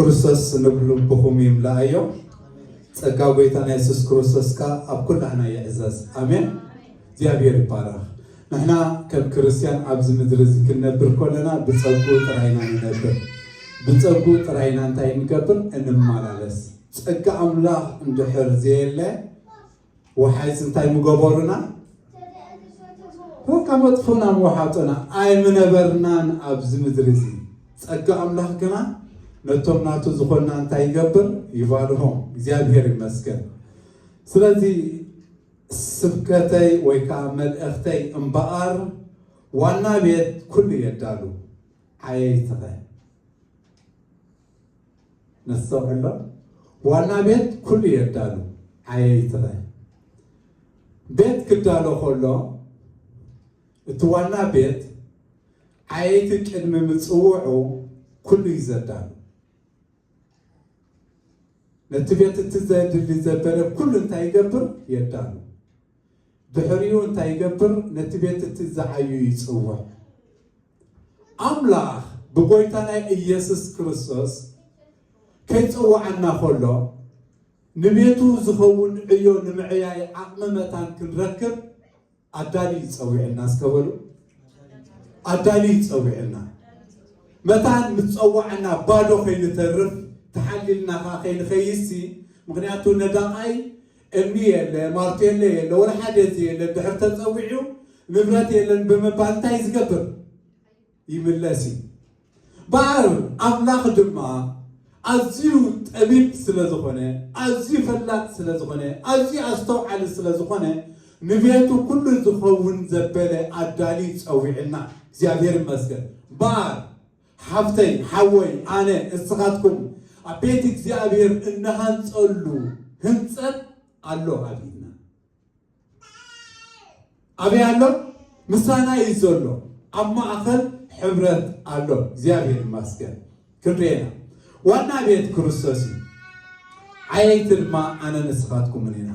ክርስቶስ ንብሉ ብኹም ይምላኣዮ። ጸጋ ጎይታና የሱስ ክርስቶስ ከኣ ኣብ ኩላህና ይዕዘዝ። ኣሜን። እግዚኣብሔር ይባረኽ። ንሕና ከም ክርስትያን ኣብዚ ምድሪ እዚ ክንነብር ከለና ብጸጉ ጥራይና ንነብር። ብጸጉ ጥራይና እንታይ ንገብር? እንመላለስ። ጸጋ ኣምላኽ እንድሕር ዘየለ ወሓይስ እንታይ ምገበሩና? በቃ መጥፎና ምወሓጡና ኣይምነበርናን ኣብዚ ምድሪ እዚ። ጸጋ ኣምላኽ ግና ነቶም ናቱ ዝኾንና እንታይ ይገብር? ይባርሆም። እግዚኣብሔር ይመስገን። ስለዚ ስብከተይ ወይ ከዓ መልእኽተይ እምበኣር ዋና ቤት ኩሉ የዳሉ። ዓየይትኸ ነስተውዕሎ። ዋና ቤት ኩሉ የዳሉ። ዓየይትኸ ቤት ክዳሎ ከሎ እቲ ዋና ቤት ዓየይቲ ቅድሚ ምጽውዑ ኩሉ እዩ ዘዳሉ። ነቲ ቤት እቲ ዘድሊ ዘበለ ኩሉ እንታይ ይገብር? የዳሉ። ድሕሪኡ እንታይ ይገብር? ነቲ ቤት እቲ ዝዓዩ ይጽውዕ። ኣምላኽ ብጎይታ ናይ ኢየሱስ ክርስቶስ ከይጸውዓና ከሎ ንቤቱ ዝኸውን ዕዮ ንምዕያይ ዓቕሚ መታን ክንረክብ ኣዳሊ ይጸውዕና። እስከ በሉ ኣዳሊ ይጸውዕና። መታን ምጸዋዕና ባዶ ከይንተርፍ ተሓሊልና ከኣ ከይንኸይሲ። ምክንያቱ ነዳቓይ እምኒ የለ ማርቴለ የለ ወላ ሓደ እዚ የለ ድሕር ተጸዊዑ ንብረት የለን ብምባል እንታይ ዝገብር ይምለስ እዩ። በኣር ኣምላኽ ድማ ኣዝዩ ጠቢብ ስለ ዝኾነ ኣዝዩ ፈላጥ ስለ ዝኾነ ኣዝዩ ኣስተውዓሊ ስለ ዝኾነ ንቤቱ ኩሉ ዝኸውን ዘበለ ኣዳሊ ጸዊዕና እግዚኣብሔር ይመስገን። በኣር ሓፍተይ ሓወይ ኣነ እስኻትኩም ኣብ ቤት እግዚኣብሔር እንሃንጸሉ ህንጸት ኣሎ ኣብ ኢድና። ኣበይ ኣሎ? ምሳና እዩ ዘሎ። ኣብ ማእኸል ሕብረት ኣሎ። እግዚኣብሔር ይመስገን። ክንርኤና ዋና ቤት ክርስቶስ እዩ። ዓየይቲ ድማ ኣነ ንስኻትኩምን ኢና።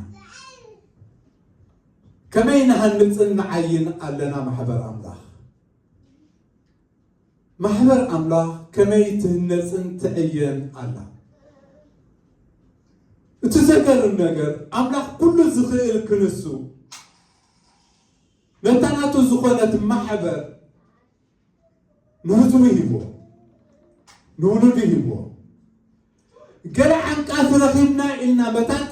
ከመይ ንሃንፅን ንዓይን ኣለና ማሕበር ኣምላኽ? ማሕበር ኣምላኽ ከመይ ትህነፅን ትዕየን ኣላ? እቲ ዘገርም ነገር ኣምላኽ ኩሉ ዝኽእል ክንሱ ነታ ናቱ ዝኾነት ማሕበር ንህዝቡ ሂብዎ፣ ንውሉዱ ሂብዎ። ገለ ዓንቃፊ ረኺብና ኢልና መታን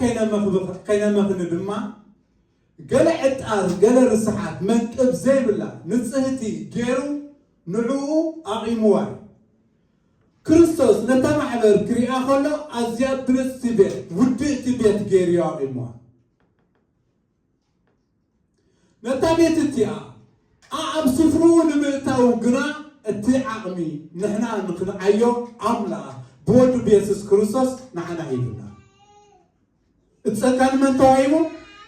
ከይነመኽኒ ድማ ገለ ዕጣር ገለ ርስሓት መንቅብ ዘይብላ ንጽህቲ ገይሩ ንዕኡ ኣቒምዋ እዩ። ክርስቶስ ነታ ማሕበር ክሪኣ ከሎ ኣዝያ ብልጽቲ ቤት ውድእቲ ቤት ገይሩ እዩ ኣቒምዋ። ነታ ቤት እቲኣ ኣኣብ ስፍርኡ ንምእታው ግና እቲ ዓቕሚ ንሕና ንኽንዓዮ ኣምላኽ ብወዱ ብየሱስ ክርስቶስ ንዓና ሂብና። እቲ ጸጋ ንመን ተዋሂቡ?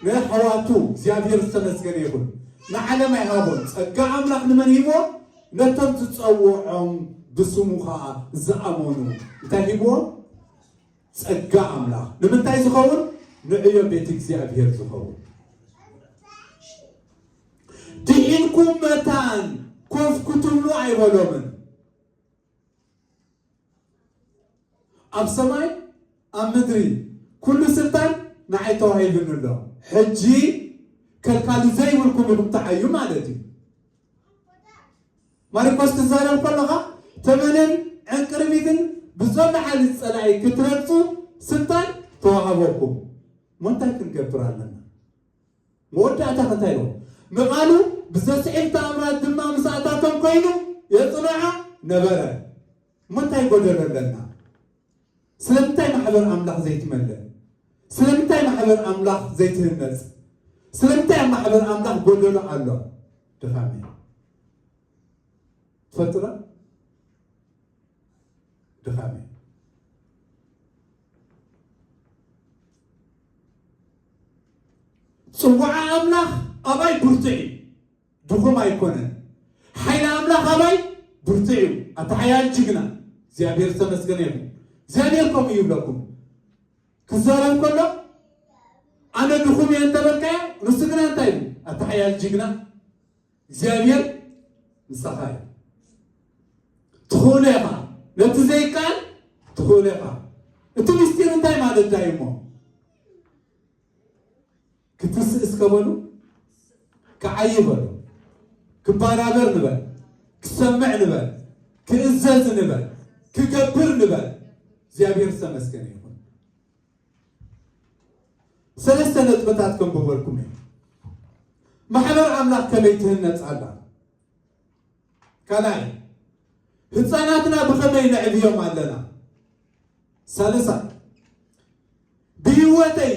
ንኣሕዋቱ እግዚኣብሔር ዝተመስገነ ይኹን። ንዓለም ኣይሃቦን። ጸጋ ኣምላኽ ንመን ሂብዎ? ነቶም ዝጸውዖም ብስሙ ኸኣ ዝኣመኑ እንታይ ሂብዎም? ጸጋ ኣምላኽ ንምንታይ ዝኸውን? ንዕዮ ቤት እግዚኣብሔር ዝኸውን። ድሒንኩም መታን ኮፍ ክትብሉ ኣይበሎምን። ኣብ ሰማይ ኣብ ምድሪ ኩሉ ስልጣን ንዓይ ተዋሂብኒ ኣሎ። ሕጂ ከልካሊ ዘይብልኩም ኢኹም ትዓዩ ማለት እዩ። ማርቆስ ትዛረብ ከለኻ ተመንን ዕንቅርቢትን ብዘሎ ሓይሊ ጸላኢ ክትረግጹ ስልጣን ተዋሃበኩም። እሞ እንታይ ክንገብር ኣለና? መወዳእታ እንታይ ኢልዎ? ንቓሉ ብዘስዕብ ተኣምራት ድማ ምሳእታቶም ኮይኑ የጽንዖ ነበረ። እሞ እንታይ ጎደሎ ኣለና? ስለምንታይ ማሕበር ኣምላኽ ዘይትመልእ? ስለምንታይ ማሕበር ኣምላኽ ዘይትህነጽ? ስለምንታይ ኣብ ማሕበር ኣምላኽ ጎደሎ ኣሎ? ድኻም እዩ። ትፈልጡ ዶ? ድኻም እዩ። ጽዋዓ ኣምላኽ ኣባይ ብርቱዕ እዩ። ድኹም ኣይኮነን። ሓይሊ ኣምላኽ ኣባይ ብርቱዕ እዩ። ኣታ ሓያል ጅግና እግዚኣብሔር ዝተመስገነ ይኹን። እግዚኣብሔር ከምኡ ይብለኩም። ክዛረብ ከሎ ኣነ ድኹም እየ እንተበልካዮ ንሱ ግና እንታይ እዩ? ኣታ ሓያል ጅግና እግዚኣብሔር ምሳኻ እዩ። ትኽእሎ ኢኻ። ነቲ ዘይከኣል ትኽእል ኢኻ። እቲ ምስጢር እንታይ ማለት ዳዩ እሞ? ክትስእ እስከ በሉ፣ ክዓይ በሉ፣ ክባራበር ንበል፣ ክሰምዕ ንበል፣ ክእዘዝ ንበል፣ ክገብር ንበል። እግዚኣብሔር ዝተመስገነ ይኹን። ሰለስተ ነጥብታት ከንብበልኩም እየ። ማሕበር ኣምላኽ ከመይ ትህነጽ ኣላ? ካልኣይ፣ ህፃናትና ብኸመይ ነዕብዮም ኣለና? ሳልሳይ፣ ብህይወተይ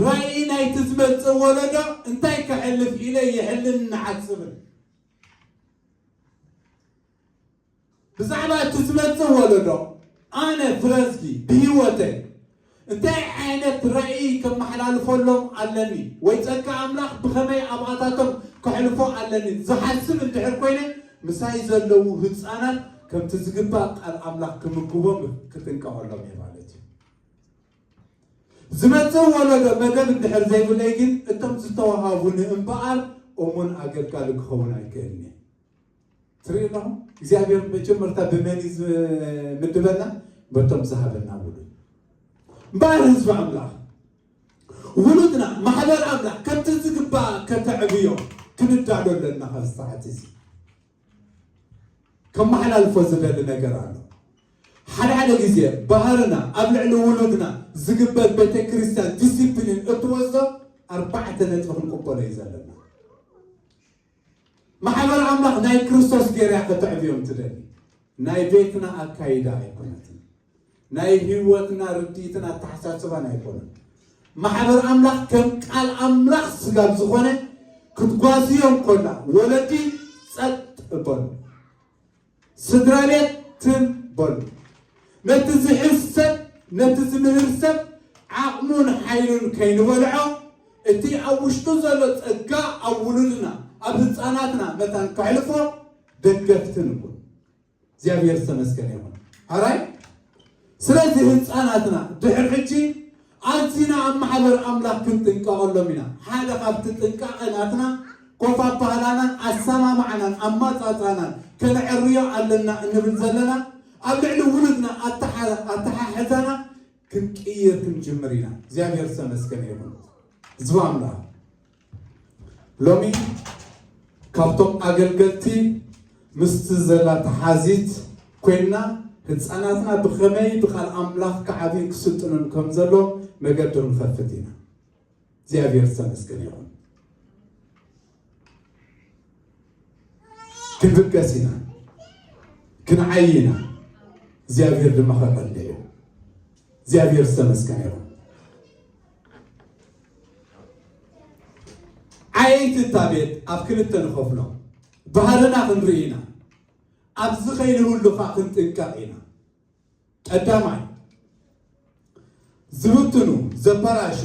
ራእይ ናይቲ ዝመጽእ ወለዶ እንታይ ከሕልፍ ኢለ ይሕልን ንዓጽብን? ብዛዕባ እቲ ዝመጽእ ወለዶ ኣነ ፍረዝጊ ብህይወተይ እንታይ ዓይነት ራእይ ከመሓላልፈሎም ኣለኒ ወይ ጸጋ ኣምላኽ ብኸመይ ኣብኣታቶም ከሕልፎ ኣለኒ ዝሓስብ እንድሕር ኮይነ፣ ምሳይ ዘለዉ ህፃናት ከምቲ ዝግባእ ቃል ኣምላኽ ክምግቦም ክጥንቀቐሎም እየ ማለት እዩ። ዝመጽእ ወለዶ መደብ እንድሕር ዘይብለይ ግን እቶም ዝተዋሃቡኒ እምበኣር እሙን ኣገልጋሊ ክኸውን ኣይክእልን እየ። ትርኢ ኣለኹም እግዚኣብሔር መጀመርታ ብመን እዩ ዝምድበና? በቶም ዝሃበና ውሉድ። እምበኣር ህዝቢ ኣምላኽ ውሉድና ማሕበር ኣምላኽ ከምቲ ዝግባእ ከተዕብዮ ክንዳሎ ኣለና። ካብ ሰዓት እዚ ከመሓላልፎ ዝደሊ ነገር ኣሎ። ሓደ ሓደ ግዜ ባህርና ኣብ ልዕሊ ውሉድና ዝግበር ቤተ ክርስቲያን ዲሲፕሊን እትወስዶ ኣርባዕተ ነጥቢ ክንቅበሎ እዩ ዘለና። ማሕበር ኣምላኽ ናይ ክርስቶስ ገይራ ከተዕብዮም ትደሊ። ናይ ቤትና ኣካይዳ ኣይኮነትን። ናይ ህይወትና ርድኢትን ኣተሓሳስባን ኣይኮነን። ማሕበር ኣምላኽ ከም ቃል ኣምላኽ ስጋብ ዝኾነ ክትጓዝዮም ኮላ ወለዲ ጸጥ እበሉ። ስድራ ቤት ትም በሉ። ነቲ ዝሕዝ ሰብ ነቲ ዝምህር ሰብ ዓቕሙን ሓይሉን ከይንበልዖ እቲ ኣብ ውሽጡ ዘሎ ጸጋ ኣብ ውሉድና ኣብ ህፃናትና መታን ከሕልፎ ደገፍቲ ንኩን። እግዚኣብሔር ዝተመስገነ ይኹን። ኣራይ ስለዚ ህፃናትና ድሕር ሕጂ ኣዚና ኣብ ማሕበር ኣምላኽ ክንጥንቀቐሎም ኢና። ሓደ ካብቲ ጥንቃቐ ናትና ኮፍ ኣባህላናን ኣሰማማዕናን ኣማፃፃናን ከነዕርዮ ኣለና እንብል ዘለና ኣብ ልዕሊ ውሉድና ኣተሓሕዛና ክንቅይር ክንጅምር ኢና። እግዚኣብሔር ዝተመስገነ ይኹን። ህዝቢ ኣምላኽ ሎሚ ካብቶም ኣገልገልቲ ምስቲ ዘላ ተሓዚት ኮይንና ህፃናትና ብኸመይ ብቃል ኣምላኽ ክዓብዩን ክስልጥኑን ከም ዘሎ መገዲ ንኸፍት ኢና። እግዚኣብሔር ዝተመስገነ ይኹን። ክንብገስ ኢና፣ ክንዓይ ኢና። እግዚኣብሔር ድማ ከቐንዕ እዩ። እግዚኣብሔር ዝተመስገነ ይኹን። ዓየይቲ እታ ቤት ኣብ ክልተ ንኸፍሎ። ባህርና ክንርኢ ኢና። ኣብዚ ከይንህሉ ከዓ ክንጥንቀቕ ኢና። ቀዳማይ ዝብትኑ ዘበላሹ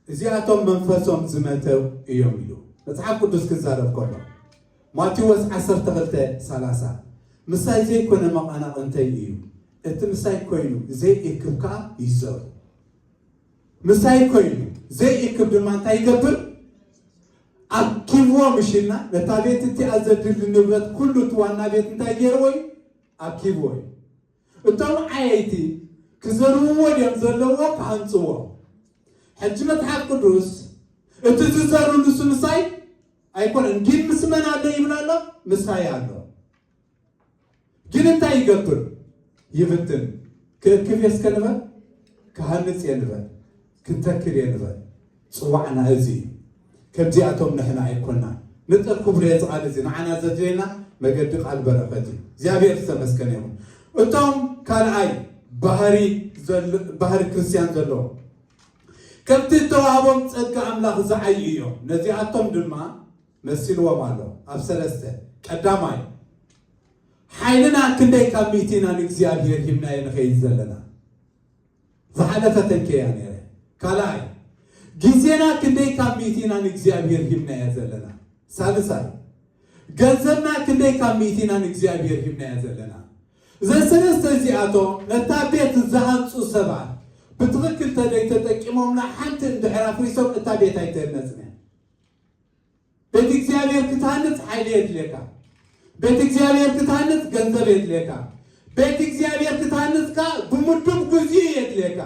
እዚኣቶም መንፈሶም ዝመተው እዮም ኢሉ መፅሓፍ ቅዱስ ክዛረብ ከሎ ማቴዎስ ዓሰርተ ክልተ ሰላሳ ምሳይ ዘይኮነ መቐናቕንተይ እዩ፣ እቲ ምሳይ ኮይኑ ዘይእክብ ከዓ ይዘሩ። ምሳይ ኮይኑ ዘይእክብ ድማ እንታይ ይገብር? ኣኪብዎ ምሽልና ነታ ቤት እቲኣ ዘድሊ ንብረት ኩሉ እቲ ዋና ቤት እንታይ ገይርዎ እዩ? ኣኪብዎ እዩ። እቶም ዓየይቲ ክዘርውዎ ድዮም ዘለዎ ክሃንፅዎ? ሕጂ መፅሓፍ ቅዱስ እቲ ዝዘሩ ንሱ ምሳይ ኣይኮነን። ግን ምስ መን ኣሎ ይብል ኣሎ? ምሳይ ኣሎ። ግን እንታይ ይገብር? ይብትን። ክእክብ እየ እስከ ንበል፣ ክሃንፅ እየ ንበል፣ ክንተክል እየ ንበል። ፅዋዕና እዚ እዩ። ከምዚኣቶም ንሕና ኣይኮና። ንጠር ክቡር እዚ ቃል እዚ ንዓና ዘድልየና መገዲ ቃል በረኸት እዩ። እግዚኣብሔር ዝተመስገነ ይኹን። እቶም ካልኣይ ባህሪ ዘል- ባህሪ ክርስቲያን ዘለዎ ከምቲ እተዋህቦም ጸጋ ኣምላኽ ዝዓዩ እዮም። ነዚኣቶም ድማ መሲልዎም ኣሎ። ኣብ ሰለስተ ቀዳማይ ሓይልና ክንደይ ካብ ሚእቲ ኢና ንእግዚኣብሔር ሂብናዮ ንኸይድ ዘለና? ዝሓለፈ ተንከያ ነይረ። ካልኣይ ግዜና ክንደይ ካብ ሚእቲ ኢና ንእግዚኣብሔር ሂብናዮ ዘለና? ሳልሳይ ገንዘብና ክንደይ ካብ ሚእቲ ኢና ንእግዚኣብሔር ሂብናዮ ዘለና? እዘን ሰለስተ እዚኣቶም ነታ ቤት ዝሃንጹ ሰባት ብትኽክል ተደይ ተጠቂሞምና ሓንቲ እንድሕር ኣፍሪሶም እታ ቤት ኣይትህነጽን እያ። ቤት እግዚኣብሔር ክትሃንጽ ሓይሊ የድልየካ። ቤት እግዚኣብሔር ክትሃንጽ ገንዘብ የድልየካ። ቤት እግዚኣብሔር ክትሃንጽ ከኣ ብምዱብ ግዜ የድልየካ።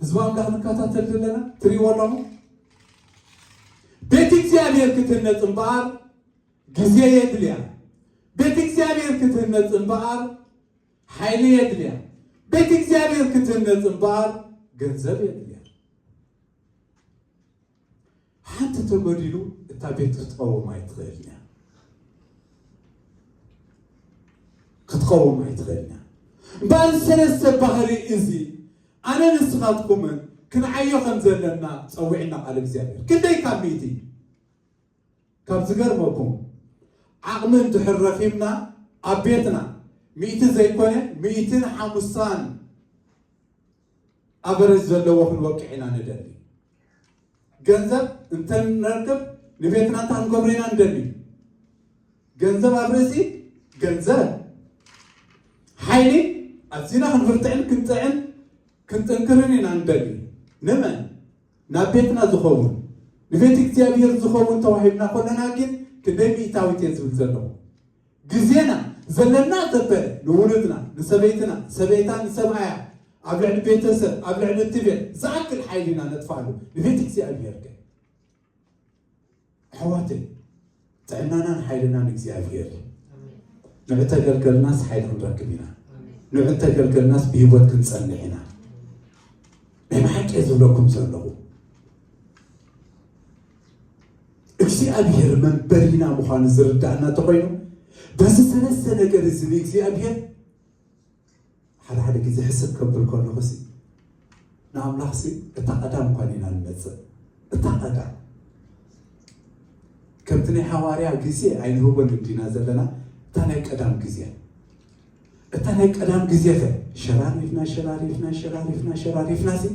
ህዝቢ ኣምላኽ ንከታተል ዘለና ትሪእዎ ኣለኹም። ቤት እግዚኣብሔር ክትህነጽ እምበኣር ግዜ የድልያ። ቤት እግዚኣብሔር ክትህነጽ እምበኣር ሓይሊ የድልያ። ቤት እግዚኣብሔር ክትህነጽ እምበኣር ገንዘብ የድልያ። ሓንቲ ተጎዲሉ እታ ቤት ክትቀውም ኣይትኽእልን እያ። ክትቀውም ኣይትኽእልን እያ። እምበኣር ሰለስተ ባህሪ እዚ ኣነ ንስኻትኩምን ክንዓዮ ከም ዘለና ጸዊዕና ቃል እግዚኣብሔር። ክንደይ ካብ ሚእቲ? ካብ ዝገርመኩም ዓቕሚ እንድሕር ረኺብና ኣብ ቤትና ሚእቲ ዘይኮነ ሚእትን ሓሙሳን ኣቨረጅ ዘለዎ ክንወቅዕ ኢና ንደሊ። ገንዘብ እንተንረክብ ንቤትና እንታይ ክንገብሮ ኢና ንደሊ? ገንዘብ ኣብ ርእሲ ገንዘብ ሓይሊ ኣዚና ክንብርትዕን ክንጥዕን ክንጥንክርን ኢና ንደሊ። ንመን? ናብ ቤትና ዝኸውን ንቤት እግዚኣብሔር ዝኸውን ተዋሂብና ኮለና ግን ክንደይ ሚእታዊት እየ ዝብል ዘለኹ? ግዜና ዘለና ዘበለ ንውሉድና ንሰበይትና ሰበይታ ንሰብኣያ ኣብ ልዕሊ ቤተሰብ ኣብ ልዕሊ እቲ ቤት ዝኣክል ሓይሊና ነጥፋሉ ንቤት እግዚኣብሔር ግን ኣሕዋተይ ጥዕናናን ሓይልናን እግዚኣብሔር ንዑ ተገልገልናስ ሓይሊ ክንረክብ ኢና ንዑ ተገልገልናስ ብሂወት ክንጸንሕ ኢና ናይ ብሓቂ ዝብለኩም ዘለኹ እግዚኣብሔር መንበሪና ምዃኑ ዝርዳእና እንተኾይኑ በዚ ሰለስተ ነገር እዚ ንእግዚኣብሔር ሓደ ሓደ ግዜ ሕስብ ከብል ከለኹ ሲ ንኣምላኽ ሲ እታ ቀዳም እኳ ኢና ንመፅእ እታ ቀዳም ከምቲ ናይ ሃዋርያ ግዜ ኣይንህቦን እንዲና ዘለና እታ ናይ ቀዳም ግዜ እታ ናይ ቀዳም ግዜ ከ ሸራሪፍና ሸራሪፍና ሸራሪፍና ሸራሪፍና ሲ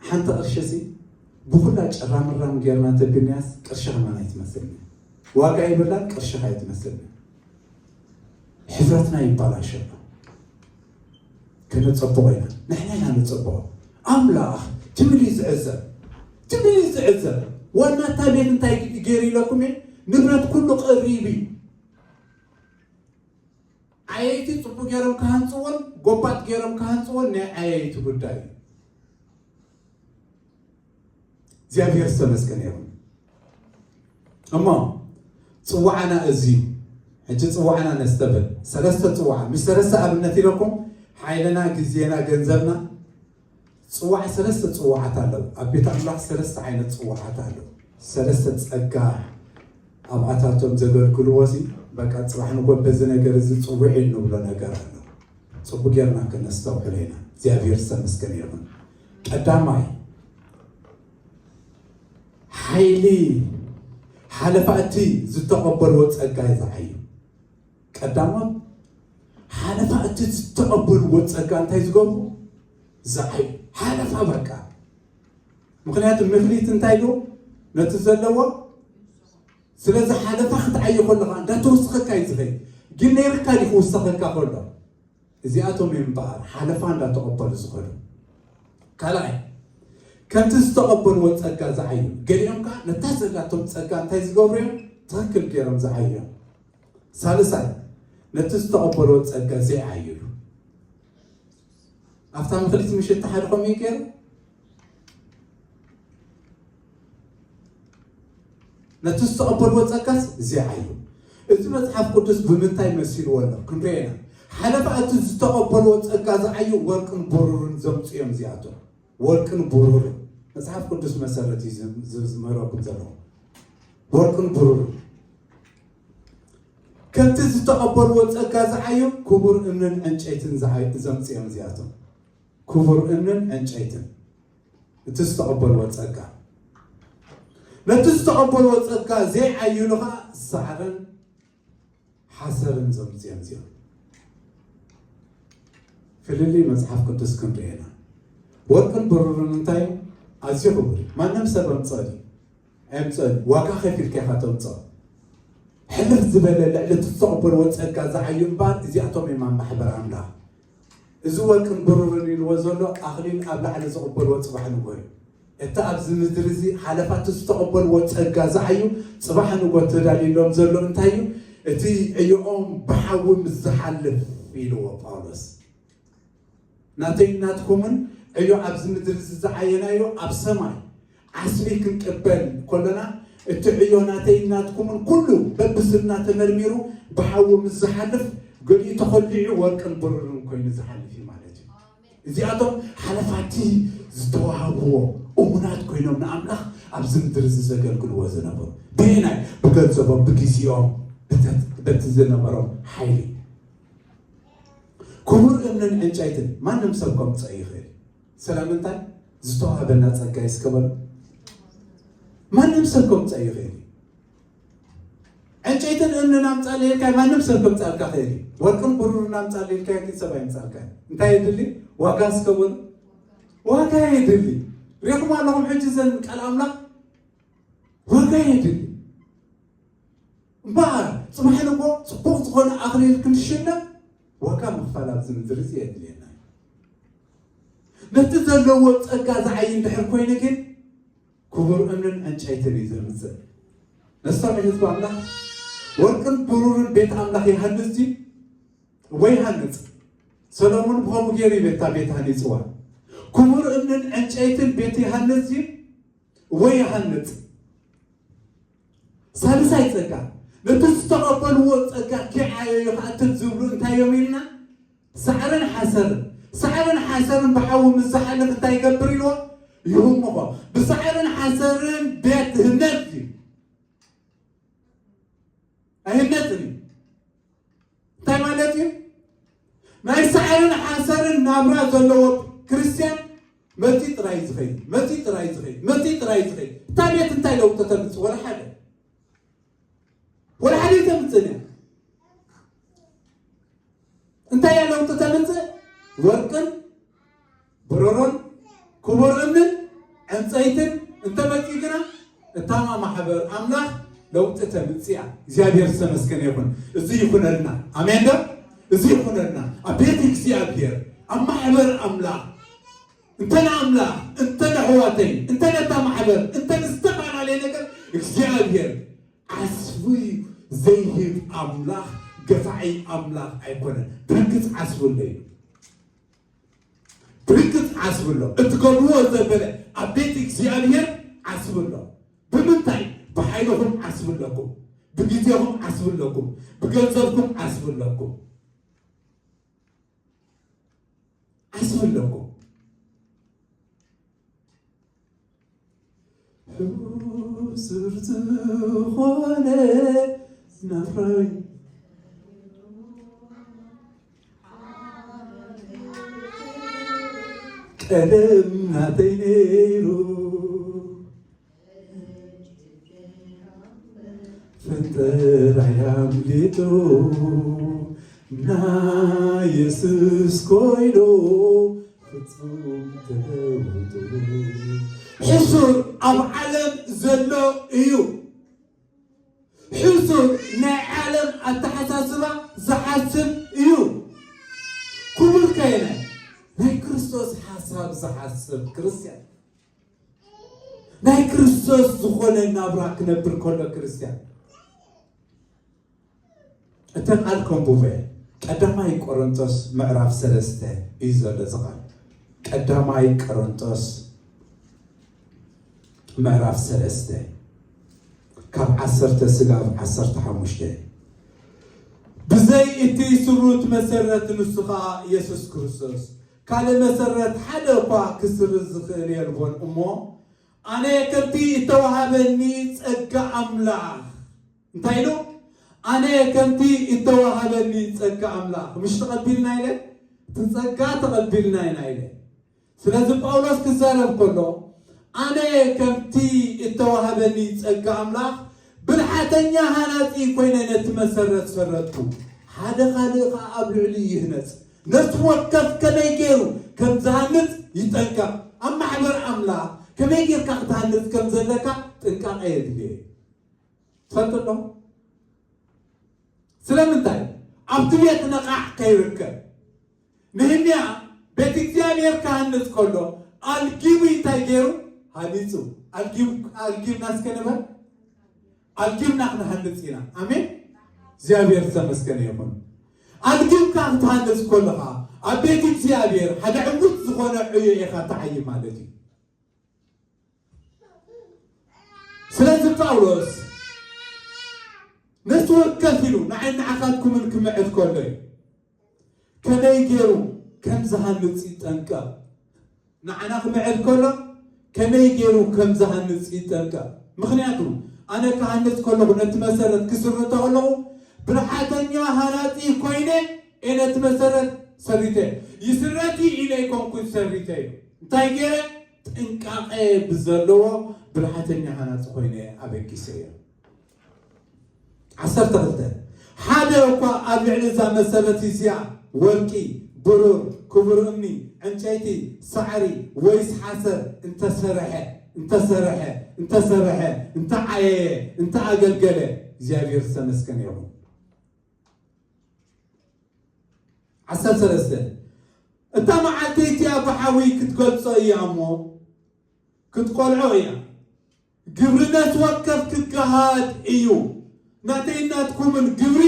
ሓንቲ ቅርሺ ሲ ብኩላ ጨራምራም ጌርና ተብልናያስ ቅርሺ ከማን ኣይትመስልኒ ዋጋ ይብላን ቅርሺ ኣይትመስልኒ ሕፍረትና ይባላሸና ከነፀብቆ ኢና ንሕና ኢና ነፀብቆ ኣምላኽ ትብል እዩ ዝዕዘብ ትብል እዩ ዝዕዘብ ዋና እታ ቤት እንታይ ገይሩ ኢለኩም እየ ንብረት ኩሉ ቀሪብ እዩ ዓየይቲ ፅቡቅ ገይሮም ክሃንፅዎን ጎባጥ ገይሮም ክሃንፅዎን ናይ ዓየይቲ ጉዳይ እዩ እግዚኣብሔር ዝተመስገነ ይኹን እሞ ፅዋዕና እዚ ሕጂ ፅዋዕና ነስተብል ሰለስተ ፅዋዕ ምስ ሰለስተ ኣብነት ኢለኩም ሓይልና ግዜና ገንዘብና ፅዋዕ ሰለስተ ፅዋዓት ኣለዉ ኣብ ቤት ኣምላኽ ሰለስተ ዓይነት ፅዋዓት ኣለዉ ሰለስተ ፀጋ ኣብኣታቶም ዘገልግልዎ ሲ በቃ ፅባሕ ንጎ በዚ ነገር እዚ ፅውዕ ንብሎ ነገር ኣሎ ፅቡቅ ጌርና ክነስተውዕሎ ኢና እግዚኣብሔር ዝተመስገነ ይኹን ቀዳማይ ሓይሊ ሓለፋ እቲ ዝተቐበልዎ ጸጋ እዩ ዝዓዩ። ቀዳሞት ሓለፋ እቲ ዝተቐበልዎ ጸጋ እንታይ ዝገብሩ? ዝዓዩ። ሓለፋ በቃ። ምኽንያቱ ምፍሊት እንታይ ዶ ነቲ ዘለዎ ስለዚ ሓለፋ ክትዓዩ ከለኻ እንዳተወሰኸካ እዩ ዝኸይድ። ግን ነይርካ ድዩ ክውሰኸካ ከሎ? እዚኣቶም እዮም እምበኣር ሓለፋ እንዳተቐበሉ ዝኸዱ። ካልኣይ፣ ከምቲ ዝተቐበልዎ ጸጋ ዝዓዩ፣ ገሊኦም ከኣ ነታ ዘላቶም ጸጋ እንታይ ዝገብሩ እዮም? ትኽክል ገይሮም ዝዓዩ እዮም። ሳልሳይ፣ ነቲ ዝተቐበልዎ ጸጋ ዘይዓይሉ። ኣብታ ምኽሊት ምሽት ሓደ ከምኡ እዩ ገይሩ። ነቲ ዝተቐበልዎ ጸጋስ ዘይዓዩ። እዚ መጽሓፍ ቅዱስ ብምንታይ መሲልዎ ኣሎ? ክንሪኦ ኢና። ሓለፋ እቲ ዝተቐበልዎ ጸጋ ዝዓዩ ወርቅን ብሩርን ዘምጽኡ እዮም እዚኣቶም። ወርቅን ብሩርን። መጽሓፍ ቅዱስ መሰረት እዩ ዝ-፣ ዝ-፣ ዝምህረኩም ዘለኹ። ወርቅን ብሩርን። ከምቲ ዝተቐበልዎ ጸጋ ዝዓዩ ክቡር እምንን ዕንጨይትን ዝዓዩ-፣ ዘምጽኡ እዮም እዚኣቶም። ክቡር እምንን ዕንጨይትን። እቲ ዝተቐበልዎ ጸጋ። ነቲ ዝተቐበልዎ ጸጋ ዘይዓይሉ ኸኣ ሳዕርን ሓሰርን ዘምጽኡ እዮም እዚኦም። ፍልልይ መጽሓፍ ቅዱስ ክንርኢ ኢና። ወርቅን ብሩርን እንታይ እዩ? ኣዝዩ ክቡር እዩ። ማንም ሰብ ኣምጽኦ ድዩ? ኣየምጽኦን እዩ። ዋጋ ከፊልካ ኢኻ ተምጽኦ። ሕልፍ ዝበለ ልዕሊ እቲ ዝተቐበልዎ ጸጋ ዝዓዩ እምበኣር እዚኣቶም እዮም ኣብ ማሕበር ኣምላኽ። እዚ ወርቅን ብሩርን ኢልዎ ዘሎ ኣኽሊል ኣብ ላዕሊ ዝቕበልዎ ጽባሕ ንግሆ እዩ። እቲ ኣብዚ ምድሪ እዚ ሓለፋቲ ዝተቐበልዎ ጸጋ ዝዓዩ ጽባሕ ንጎ ተዳልዩሎም ዘሎ እንታይ እዩ? እቲ ዕዮኦም ብሓዊ ምስ ዝሓልፍ ኢልዎ ጳውሎስ። ናተይን ናትኩምን ዕዮ ኣብዚ ምድሪ እዚ ዝዓየናዮ ኣብ ሰማይ ዓስቢ ክንቅበል ከለና እቲ ዕዮ ናተይን ናትኩምን ኩሉ በብስና ተመርሚሩ ብሓዊ ምስ ዝሓልፍ ገሊኡ ተኸሊዑ ወርቅን ብሩርን ኮይኑ ዝሓልፍ እዩ ማለት እዩ። እዚኣቶም ሓለፋቲ ዝተዋህብዎ እሙናት ኮይኖም ንኣምላኽ ኣብዚ ምድሪ እዚ ዘገልግልዎ ዝነበሩ ብናይ ብገንዘቦም ብግዜኦም በተ- በቲ ዝነበሮም ሓይሊ ክቡር እምንን ዕንጨይትን ማንም ሰብ ከምፀ ይኽእል። ስለምንታይ ዝተዋህበና ፀጋ ይስከበሉ። ማንም ሰብ ከምፀ ይኽእል። ዕንጨይትን እምንን ኣምፃእ ኢልካ ማንም ሰብ ከምፃልካ ኽእል እዩ። ወርቅን ብሩርን ኣምፃእ ኢልካ ግን ሰብ ኣይምፃልካ። እንታይ የድሊ? ዋጋ እስከበሉ። ዋጋ የድሊ። ሪኹም ኣለኹም ሕጂ ዘን ቃል ኣምላኽ ዋጋ የድሊ። እምበኣር ጽባሕ ንጎ ጽቡቕ ዝኾነ ኣኽሊል ክንሽለም ዋጋ ምኽፋል ኣብዚ ምድሪ እዚ የድልየና እዩ። ነቲ ዘለዎ ጸጋ ዝዓይ እንድሕር ኮይኑ ግን ክቡር እምንን ዕንጨይትን እዩ ዘምጽእ። ነስቶም ህዝቢ ኣምላኽ ወርቅን ብሩርን ቤት ኣምላኽ ይሃንጽ ድዩ? ወይ ይሃንጽ? ሰሎሞን ብኸምኡ ገይሩ እዩ ቤታ ቤት ሃኒጽዋ። ክቡር እምንን ዕንጨይትን ቤት ይሃንጽ ድዩ? ወይ ይሃንጽ? ሳልሳይ ጸጋ፣ ነቲ ዝተቐበልዎ ጸጋ ኪዓዮ ይኽኣትን ዝብሉ እንታይ እዮም ኢልና? ሳዕርን ሓሰርን። ሳዕርን ሓሰርን ብሓዊ ምስ ዝሓልፍ እንታይ ይገብር ኢልዎ? ይህምኾ። ብሳዕርን ሓሰርን ቤት ህነጽ እዩ። ኣይህነጽን እዩ። እንታይ ማለት እዩ? ናይ ሳዕርን ሓሰርን ናብራ ዘለዎ ክርስትያን መጺ ጥራይ ዝኸይድ፣ መጺ ጥራይ ዝኸይድ፣ መጺ ጥራይ ዝኸይድ። እታ ቤት እንታይ ለውጢ ተምጽእ? ወላ ሓደ። ወላ ሓደ ተምጽእ እያ። እንታይ እያ ለውጢ ተምጽእ? ወርቅን ብረሮን ክቡር እምንን ዕንፀይትን እንተመፂኡ ግና እታማ ማሕበር ኣምላኽ ለውጢ ተምፅያ። እግዚኣብሔር ዝተመስገነ ይኹን። እዚ ይኹነልና። ኣሜን ዶ? እዚ ይኹነልና። ኣብ ቤት እግዚኣብሔር፣ ኣብ ማሕበር ኣምላኽ፣ እንተ ንኣምላኽ፣ እንተ ንኣሕዋተይ፣ እንተ ነታ ማሕበር፣ እንተ ንዝተፈላለየ ነገር እግዚኣብሔር ዓስቡ ዘይህብ ኣምላኽ ገፋዒ ኣምላኽ ኣይኮነን። ብርግፅ ዓስቡ ኣሎ እዩ። ብርግጽ ዓስብሎ። እትገብርዎ ዘበለ ኣብ ቤት እግዚኣብሔር ዓስብሎ። ብምንታይ? ብሓይልኹም ዓስብለኩም፣ ብግዜኹም ዓስብለኩም፣ ብገንዘብኩም ዓስብለኩም፣ ዓስብለኩም። ሕሱር ዝኾነ ናፍራይ ቀደም ናተይ ነይሩ ፍንጥራይ ኣምሊጡ ናይ የሱስ ኮይኑ ፍጹም ተለዊጡ። ሕሱር ኣብ ዓለም ዘሎ እዩ። ሕሱር ናይ ዓለም ኣተሓሳስባ ዝሓስብ እዩ። ክቡር ከየናይ ናይ ክርስቶስ ሓሳብ ዝሓስብ ክርስትያን፣ ናይ ክርስቶስ ዝኾነ ናብራ ክነብር ከሎ ክርስትያን። እቲ ቃል ከንብቦ እየ። ቀዳማይ ቆሮንቶስ ምዕራፍ ሰለስተ እዩ ዘሎ እዚ ቃል። ቀዳማይ ቆሮንቶስ ምዕራፍ ሰለስተ ካብ ዓሰርተ ስጋብ ዓሰርተ ሓሙሽተ። ብዘይ እቲ ስሩት መሰረት ንሱ ኸኣ የሱስ ክርስቶስ፣ ካልእ መሰረት ሓደ እኳ ክስርዝ ዝኽእል የልቦን። እሞ ኣነ ከምቲ እተዋሃበኒ ጸጋ ኣምላኽ፣ እንታይ ኢሉ? ኣነ ከምቲ እተዋሃበኒ ጸጋ ኣምላኽ። ምሽ ተቐቢልና ኢለ? እቲ ጸጋ ተቐቢልና ኢና ኢለ። ስለዚ ጳውሎስ ክዛረብ ከሎ፣ ኣነ ከምቲ እተዋሃበኒ ጸጋ ኣምላኽ ብልሓተኛ ሃናጺ ኮይነ ነቲ መሰረት ሰረትኩ፣ ሓደ ካልእ ኸኣ ኣብ ልዕሊኡ ይህነጽ። ነፍሲ ወከፍ ከመይ ገይሩ ከም ዝሃንጽ ይጠንቀቕ። ኣብ ማሕበር ኣምላኽ ከመይ ጌርካ ክትሃንጽ ከም ዘለካ ጥንቃቐ የድልዮ እዩ። ትፈልጡ ኣለኹም? ስለምንታይ? ኣብቲ ቤት ነቓዕ ከይርከብ። ነህምያ ቤት እግዚኣብሔር ክሃንጽ ከሎ ኣልጊቡ እንታይ ገይሩ? ሃኒጹ። ኣልጊም-፣ ኣልጊምና እስከ ንበል። ኣልጊምና ክንሃንጽ ኢና። ኣሜን። እግዚኣብሔር ዝተመስገነ ይኹን። ኣልጊምካ ክትሃንጽ ከለኻ፣ ኣብ ቤት እግዚኣብሔር ሓደ ዕዉት ዝኾነ ዕዮ ኢኻ ትዓዪ ማለት እዩ። ስለዚ ጳውሎስ ነፍሲ ወከፍ ኢሉ ንዓይ ንዓኻትኩምን ክምዕድ ከሎ እዩ። ከመይ ገይሩ ከም ዝሃንጽ ይጠንቀቕ። ንዓና ክምዕድ ከሎ ከመይ ገይሩ ከም ዝሃንጽ ይጠንቀቕ። ምኽንያቱ ኣነ ክሃንጽ ከለኹ፣ ነቲ መሰረት ክስርቶ ከለኹ፣ ብልሓተኛ ሃናጺ ኮይነ እየ ነቲ መሰረት ሰሪተ። ይስረት ኢለ ኣይኮንኩን ሰሪተ እዩ። እንታይ ገይረ? ጥንቃቐ ብዘለዎ ብልሓተኛ ሃናጺ ኮይነ ኣበጊሰ እየ። ዓሰርተ ክልተ፣ ሓደ እኳ ኣብ ልዕሊ እዛ መሰረት እዚኣ ወርቂ፣ ብሩር፣ ክቡር እምኒ፣ ዕንጨይቲ፣ ሳዕሪ ወይስ ሓሰር እንተሰርሐ፣ እንተሰርሐ፣ እንተሰርሐ፣ እንተዓየየ፣ እንተኣገልገለ፣ እግዚኣብሔር ዝተመስገነ ይኹን። ዓሰርተ ሰለስተ፣ እታ መዓልቲ እቲኣ ብሓዊ ክትገልጾ እያ እሞ ክትቆልዖ እያ። ግብሪ ነፍሲ ወከፍ ክገሃድ እዩ። ናተይን ናትኩምን ግብሪ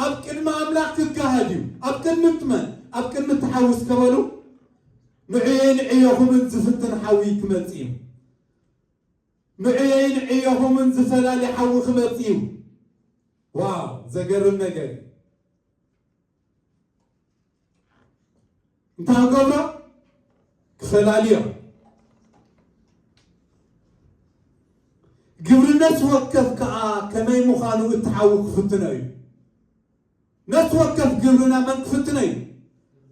ኣብ ቅድሚ ኣምላኽ ክገሃድ እዩ። ኣብ ቅድሚ መን? ኣብ ቅድሚ እቲ ሓዊ እስከ በሉ። ንዕየይ ንዕዮኹምን ዝፍትን ሓዊ ክመጽእ እዩ። ንዕየይ ንዕዮኹምን ዝፈላሊ ሓዊ ክመጽእ እዩ። ዋው፣ ዘገርም ነገር እዩ። እንታይ ክገብሮ? ክፈላልዮ። ግብሪ ነፍሲ ወከፍ ከኣ ከመይ ምዃኑ እቲ ሓዊ ክፍትኖ እዩ። ነፍሲ ወከፍ ግብርና መን ክፍትኖ እዩ?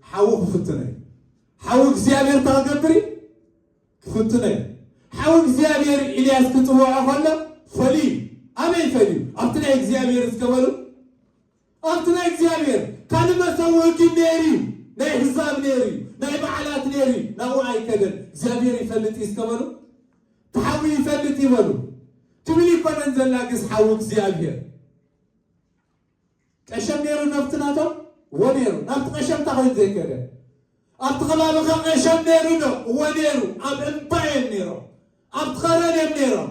ሓዊ ክፍትኖ እዩ። ሓዊ እግዚኣብሔር እንታይ ክገብር እዩ? ክፍትኖ እዩ። ሓዊ እግዚኣብሔር ኢልያስ ክጽውዖ ከሎ ፈልዩ። ኣበይ ፈልዩ? ኣብቲ ናይ እግዚኣብሔር እስከ በሉ። ኣብቲ ናይ እግዚኣብሔር ካልእ መሰውኢ ግን ነይሩ እዩ። ናይ ኣህዛብ ነይሩ እዩ። ናይ በዓላት ነይሩ እዩ። ናብኡ ኣይከደን። እግዚኣብሔር ይፈልጥ እዩ እስከ በሉ። እቲ ሓዊ ይፈልጥ እዩ በሉ። ትብል ይኮነን ዘላ ግስ ሓዊ እግዚኣብሔር። ቀሸም ነይሩ ናብቲ ናቶም? እወ ነይሩ። ናብቲ ቀሸም እንታይ ኮይኑ ዘይከደ? ኣብቲ ከባቢኻ ቀሸም ነይሩ ዶ? እወ ነይሩ። ኣብ እምባ እዮም ነይሮም። ኣብቲ ኸረን እዮም ነይሮም።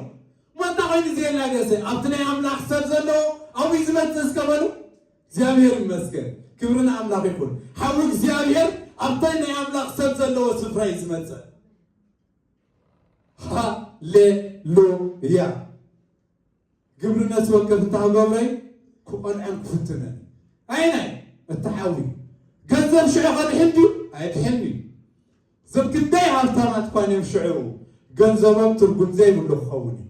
እሞ እንታይ ኮይኑ ዘየላገሰ? ኣብቲ ናይ ኣምላኽ ሰብ ዘለዎ ኣብኡ እዩ ዝመጽእ እስከ በሉ። እግዚኣብሔር ይመስገን። ክብሪ ንኣምላኽ ይኹን። ሓዊ እግዚኣብሔር ኣብቲ ናይ ኣምላኽ ሰብ ዘለዎ ስፍራ እዩ ዝመጽእ። ሃሌሉያ። ግብሪ ነፍሲ ወከፍ እንታይ ክገብረይ? ክቆልዐን ክፍትነን። ኣየናይ? እቲ ሓዊ። ገንዘብ ሽዑ ከድሕን ድዩ? ኣየድሕን እዩ። ሰብ ክንደይ ሃብታማት እኳ እዮም ሽዑ ገንዘቦም ትርጉም ዘይብሉ ክኸውን እዩ።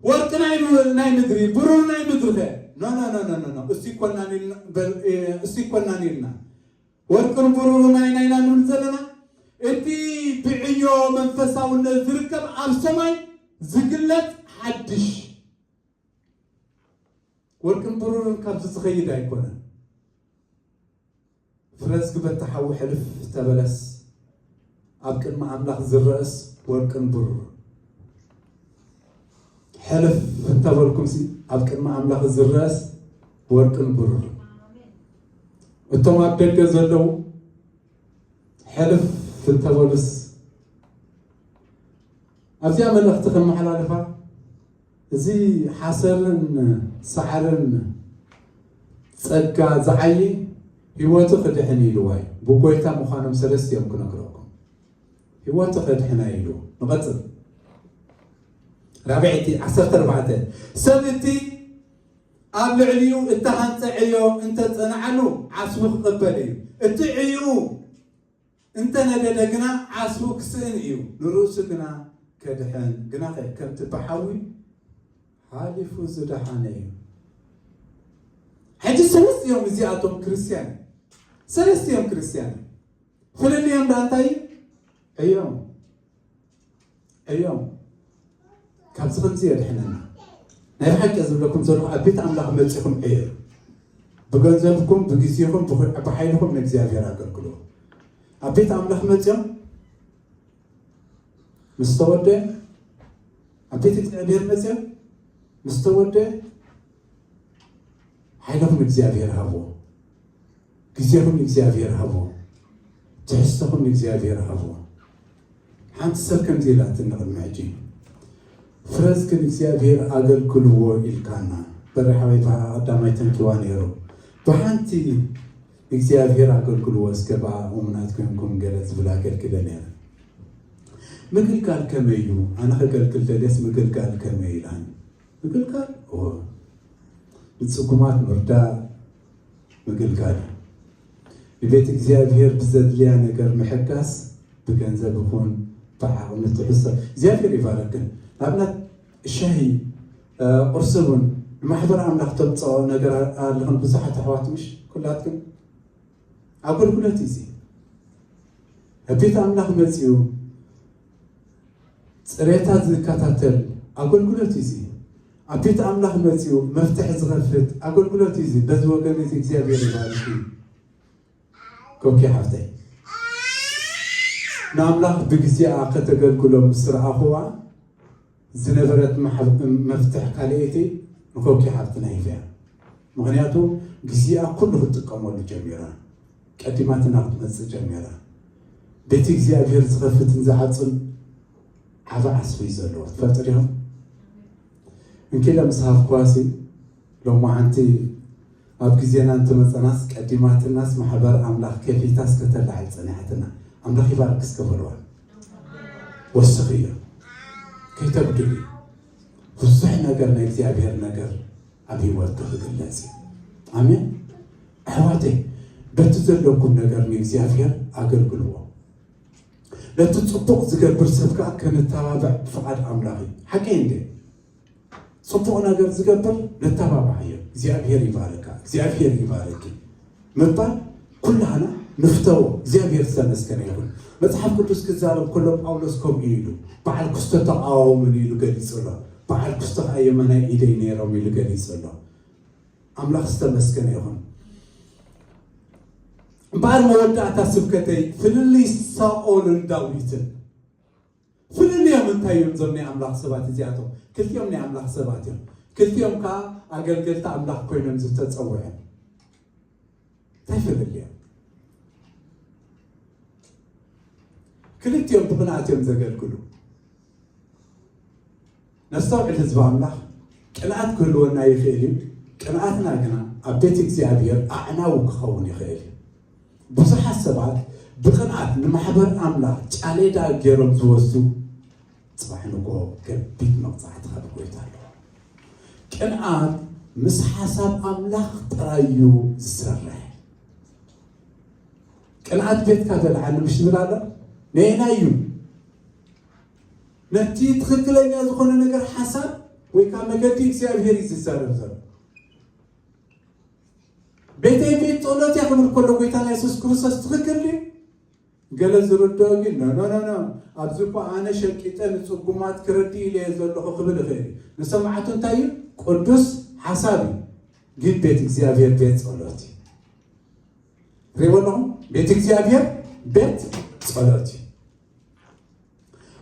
ወርቂ ናይ ም-፣ ናይ ምድሪ፣ ብሩር ናይ ምድሪ ኸ? ኖ፣ ኖ፣ ኖ፣ ኖ፣ ኖ፣ ኖ። እሱ ይኮናን ኢልና፣ በል-፣ እ፣ እሱ ይኮናን ኢልና። ወርቅን ብሩርን ናይ ናይና ንብል ዘለና፣ እቲ ብዕዮ መንፈሳውነት ዝርከብ ኣብ ሰማይ ዝግለጽ ሓድሽ። ወርቅን ብሩርን ካብዚ ዝኸይድ ኣይኮነን። ፍረ ዝግበ ተሓዊ ሕልፍ ተበለስ፣ ኣብ ቅድሚ ኣምላኽ ዝረእስ ወርቅን ብሩር። ሕልፍ እንተበልኩምሲ፣ ኣብ ቅድሚ ኣምላኽ ዝረእስ ወርቅን ብሩር። እቶም ኣብ ደገ ዘለዉ ሕልፍ እንተበሉስ፣ ኣብዚኣ መልእኽቲ ከመሓላልፋ፣ እዚ ሓሰርን ሳዕርን ጸጋ ዝዓዪ ህይወቱ ክድሕን ኢልዋ እዩ። ብጎይታ ምዃኖም ሰለስቲኦም ክነግረኩም። ህይወቱ ከድሕና ኢሉ። ንቐጽል። ራብዐይቲ፣ ዓሰርተ ኣርባዕተ፣ ሰብ እቲ ኣብ ልዕሊኡ እተሃንጸ ዕዮ እንተ ጸንዓሉ፣ ዓስቡ ክቕበል እዩ። እቲ ዕዮኡ እንተ ነደደ ግና፣ ዓስቡ ክስእን እዩ፣ ንርእሱ ግና ከድሕን። ግናኸ ከምቲ ብሓዊ ሓሊፉ ዝደሓነ እዩ። ሕጂ ሰለስቲኦም እዚኣቶም ክርስትያን፣ ሰለስቲኦም ክርስትያን። ፍልልዮም ደኣ እንታይ እዩ? ዕዮም። ዕዮም። ካብዚ ከምዚ የድሕነና። ናይ ብሓቂ ዝብለኩም ዘለኹ፣ ኣብ ቤት ኣምላኽ መጺኹም ዕዩ። ብገንዘብኩም፣ ብግዜኹም፣ ብኹ-፣ ብሓይልኹም ንእግዚኣብሔር ኣገልግሉ። ኣብ ቤት ኣምላኽ መጺኦም ምስ ተወደ፣ ኣብ ቤት እግዚኣብሔር መጺኦም ምስ ተወደ፣ ሓይልኹም እግዚኣብሔር ሃብዎ። ግዜኹም እግዚኣብሔር ሃብዎ። ትሕዝቶኹም እግዚኣብሔር ሃብዎ። ሓንቲ ሰብ ከምዚ ኢላትኒ ቅድሚ ሕጂ፣ ፍረዝክን እግዚኣብሔር ኣገልግልዎ ኢልካና። በሪ ሓወይ ብሃ ቀዳማይ ተንኪዋ ነይሩ። ብሓንቲ እግዚኣብሔር ኣገልግልዎ እስከ ብኣ እሙናት ኮይንኩም ገለ ዝብል ኣገልግለ ነይረ። ምግልጋል ከመይ እዩ? ኣነ ከገልግል ደልየስ ምግልጋል ከመይ ኢላኒ። ምግልጋል ንፅጉማት ምርዳእ ምግልጋል እዩ። ንቤት እግዚኣብሔር ብዘድልያ ነገር ምሕጋስ ብገንዘብ ይኹን ብዓቕሚ ትሕሰብ እግዚኣብሔር ይባረክን። ንኣብነት ሻሂ ቁርሲ እውን ንማሕበር ኣምላኽ ተምፅኦ ነገር ኣለኽን ብዙሓት ኣሕዋት ምሽ ኩላትክን ኣገልግሎት እዩ። እዚ ኣብ ቤት ኣምላኽ መፅኡ ፅሬታ ዝከታተል ኣገልግሎት እዩ። እዚ ኣብ ቤት ኣምላኽ መፅኡ መፍትሒ ዝኸፍት ኣገልግሎት እዩ። እዚ በዚ ወገን እዚ እግዚኣብሔር ይባርክ እዩ። ኮኪ ሓፍተይ ንኣምላኽ ብግዜኣ ከተገልግሎ ምስ ረኣኹዋ ዝነበረት መፍትሕ ካልአይቲ ንኮኪ ሓፍትና ሂበያ። ምክንያቱ ግዜኣ ኩሉ ክትጥቀመሉ ጀሚራ፣ ቀዲማትና ክትመፅእ ጀሚራ። ቤት እግዚኣብሔር ዝኸፍትን ዝዓፅን ዓብ ዓስቢ እዩ ዘለዎ። ትፈልጡ ዲኹም? እንኪለ ምስ ሃፍኳሲ ሎማዓንቲ ኣብ ግዜና እንትመፀናስ ቀዲማትናስ ማሕበር ኣምላኽ ከፊታስ ከተላዕል ፀኒሓትና። ኣምላኽ ይባርክ እስከ በልዋ። ወስኽዮ። ከይተጉድል እዩ። ብዙሕ ነገር ናይ እግዚኣብሔር ነገር ኣብ ህይወትኪ ክግለጽ እዩ። ኣሜን። ኣሕዋተይ በቲ ዘለኩም ነገር ንእግዚኣብሔር ኣገልግልዎ። ነቲ ጽቡቕ ዝገብር ሰብ ከኣ ከነተባብዕ ፍቓድ ኣምላኽ እዩ። ሓቀይ እንዴ? ጽቡቕ ነገር ዝገብር ነተባብዓዮ። እግዚኣብሔር ይባርካ፣ እግዚኣብሔር ይባርኪ ምባል ኩላህና ንፍተዎ። እግዚኣብሔር ዝተመስገነ ይኹን። መጽሓፍ ቅዱስ ክዛረብ ከሎ ጳውሎስ ከምኡ ኢሉ በዓል ክስቶ ተቃወሙኒ ኢሉ ገሊጹ ኣሎ። በዓል ክስቶ ከኣ የማናይ ኢደይ ነይሮም ኢሉ ገሊጹ ኣሎ። ኣምላኽ ዝተመስገነ ይኹን። እምበኣር መወዳእታ ስብከተይ ፍልልይ ሳኦልን ዳዊትን ፍልልዮም እንታይ እዮም? እዞም ናይ ኣምላኽ ሰባት እዚኣቶም ክልቲኦም ናይ ኣምላኽ ሰባት እዮም። ክልቲኦም ከዓ ኣገልገልቲ ኣምላኽ ኮይኖም ዝተፀውዐ እንታይ ፍልልዮም? ክልቲኦም ብቕንኣት እዮም ዘገልግሉ። ነስተውዕል ህዝቢ ኣምላኽ። ቅንኣት ክህልወና ይኽእል እዩ። ቅንኣትና ግና ኣብ ቤት እግዚኣብሔር ኣዕናዊ ክኸውን ይኽእል እዩ። ብዙሓት ሰባት ብቕንኣት ንማሕበር ኣምላኽ ጫሌዳ ገይሮም ዝወስዱ ጽባሕ ንግሆ ከቢድ መቕጻዕቲ ካብ ጎይታ ኣለዎ። ቅንኣት ምስ ሓሳብ ኣምላኽ ጥራይ እዩ ዝሰርሕ። ቅንኣት ቤትካ በልዓኒ ምሽ ዝብል ኣሎ ነየናይ እዩ? ነቲ ትኽክለኛ ዝኾነ ነገር ሓሳብ ወይ ከዓ መገዲ እግዚኣብሔር እዩ ዝዛረብ ዘሎ። ቤተይ ቤት ጸሎት እያ ክብል ከሎ ጎይታና የሱስ ክርስቶስ ትኽክል ድዩ? ገለ ዝርድኦ ግን ኖ ኖ ኖ ኖ ኣብዚ እኮ ኣነ ሸቂጠ ንጽጉማት ክረዲ ኢለ እየ ዘለኹ ክብል ይኽእል እዩ። ንሰማዕቱ እንታይ እዩ? ቅዱስ ሓሳብ እዩ። ግን ቤት እግዚኣብሔር ቤት ጸሎት እዩ። ሪእዎ ኣለኹም? ቤት እግዚኣብሔር ቤት ጸሎት እዩ።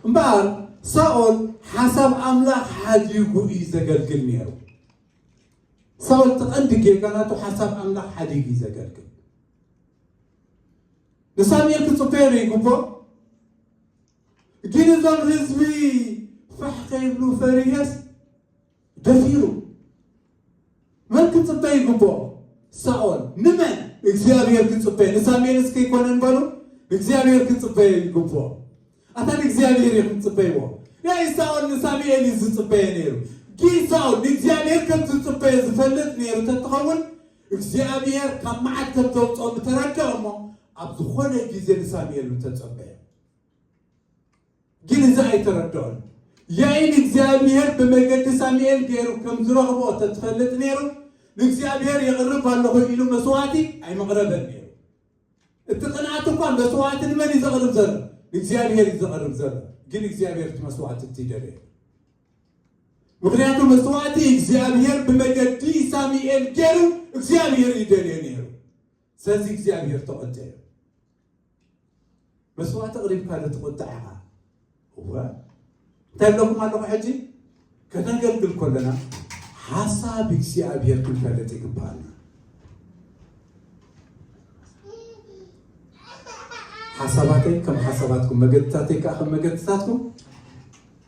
እምበኣር ሳኦል ሓሳብ ኣምላኽ ሓዲጉ እዩ ዘገልግል ነይሩ። ሳኦል እቲ ቀንዲ ጌጋ ናቱ ሓሳብ ኣምላኽ ሓዲጉ እዩ ዘገልግል። ንሳሙኤል ክጽበዮ ዶ ይግብኦ? ግን እዞም ህዝቢ ፋሕ ከይብሉ ፈሪሄስ ደፊሩ። መን ክጽበ ይግብኦ? ሳኦል። ንመን? እግዚኣብሔር ክጽበ። ንሳሙኤልስ ከይኮነን በሉ፣ እግዚኣብሔር ክጽበ ይግብኦ። ኣታ ንእግዚኣብሔር ኢኹም ትጽበይዎ። ናይ ሳኦል ንሳሙኤል እዩ ዝጽበየ ነይሩ። ግን ሳኦል ንእግዚኣብሔር ከም ዝጽበየ ዝፈልጥ ነይሩ ተትኸውን እግዚኣብሔር ካብ መዓት ከም ዘውፅኦ ምተረድኦ እሞ ኣብ ዝኾነ ግዜ ንሳሙኤል ምተጸበየ። ግን እዚ ኣይተረድኦን። ያኢን እግዚኣብሔር ብመገዲ ሳሙኤል ገይሩ ከም ዝረኽቦ ተትፈልጥ ነይሩ ንእግዚኣብሔር የቕርብ ኣለኹ ኢሉ መስዋዕቲ ኣይመቕረበን ነይሩ። እቲ ቅንኣት እኳ መስዋዕቲ ንመን እዩ ዘቕርብ ዘሎ? ንእግዚኣብሔር እዩ ዘቕርብ ዘሎ። ግን እግዚኣብሔር እቲ መስዋዕቲ እቲ ይደልዮ። ምክንያቱ መስዋዕቲ እግዚኣብሔር ብመገዲ ሳሙኤል ገይሩ እግዚኣብሔር ይደልዮ ነይሩ። ስለዚ እግዚኣብሔር ተቆጠ እዩ። መስዋዕቲ ኣቕሪብካ ዶ ትቁጣዕ ኢኻ? እወ። እንታይ ኣለኩም ኣለኹ ሕጂ? ከነገልግል ከለና ሓሳብ እግዚኣብሔር ክንፈልጥ ይግባኣና። ሓሳባተይ ከም ሓሳባትኩም፣ መገድታተይ ከዓ ከም መገድታትኩም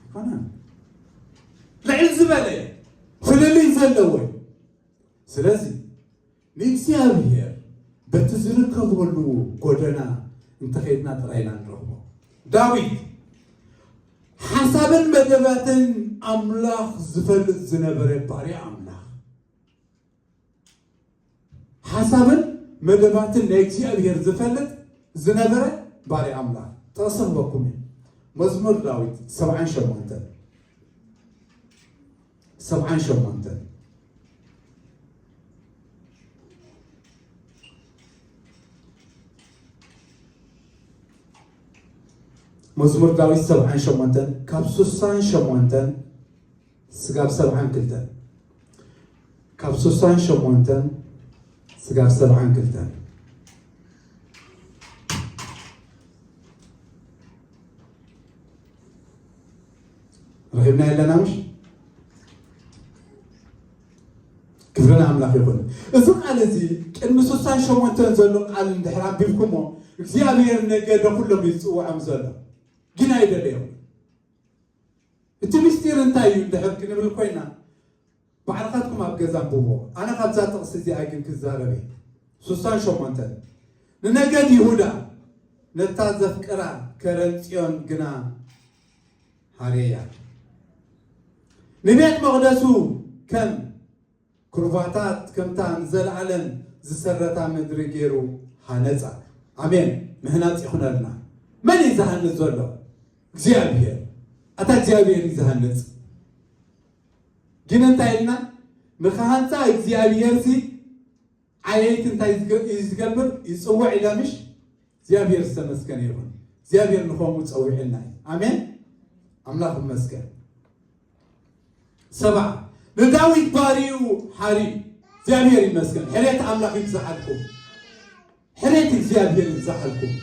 ኣይኮነን። ልዕል ዝበለ ፍልልይ ዘለዎ። ስለዚ ንእግዚኣብሔር በቲ ዝርከበሉ ጎደና እንተኸይድና ጥራይ ኢና ንረኽቦ። ዳዊት ሓሳብን መደባትን ኣምላኽ ዝፈልጥ ዝነበረ ባርያ ኣምላኽ፣ ሓሳብን መደባትን ናይ እግዚኣብሔር ዝፈልጥ ዝነበረ ባርያ ኣምላኽ። ጥቕሲ ክህበኩም እየ። መዝሙር ዳዊት ሰብዓን ሸሞንተን፣ ሰብዓን ሸሞንተን። መዝሙር ዳዊት ሰብዓን ሸሞንተን፣ ካብ ሱሳን ሸሞንተን ስጋብ ሰብዓን ክልተን፣ ካብ ሱሳን ሸሞንተን ስጋብ ሰብዓን ክልተን። ረኺብና የለና ምሽ? ክብሪ ንኣምላኽ ይኹን። እዚ ቃል እዚ ቅድሚ ሱሳን ሸሞንተን ዘሎ ቃል እንድሕር ኣንቢብኩሞ፣ እግዚኣብሔር ነገደ ኩሎም እዩ ዝጽውዖም ዘሎ፣ ግን ኣይደለዮም። እቲ ምስጢር እንታይ እዩ እንድሕር ክንብል ኮይና፣ ባዕልኻትኩም ኣብ ገዛ ኣንብቦ። ኣነ ካብዛ ጥቕሲ እዚኣ ግን ክዛረብ እየ። ሱሳን ሸሞንተን። ንነገድ ይሁዳ ነታ ዘፍቅራ ከረን ጽዮን ግና ሃረያ። ንቤት መቕደሱ ከም ኩርባታት ከምታ ንዘለኣለም ዝሰረታ ምድሪ ገይሩ ሃነጻ። ኣሜን። ምህናጽ ይኹነልና። መን እዩ ዝሃንጽ ዘሎ? እግዚኣብሔር። ኣታ እግዚኣብሔር እዩ ዝሃንጽ። ግን እንታይ ኢልና? ንኽሃንጻ እግዚኣብሔር ሲ ዓየይቲ እንታይ ዝገ-፣ እዩ ዝገብር? ይጽውዕ ኢለ ምሽ? እግዚኣብሔር ዝተመስገነ ይኹን። እግዚኣብሔር ንኸምኡ ጸዊዕና እዩ። ኣሜን። ኣምላኽ ይመስገን። ሰብዓ፣ ንዳዊት ባርዩ ሓሪ። እግዚኣብሔር ይመስገን። ሕሬት ኣምላኽ ይብዝሓልኩም። ሕሬት እግዚኣብሔር ይብዝሓልኩም።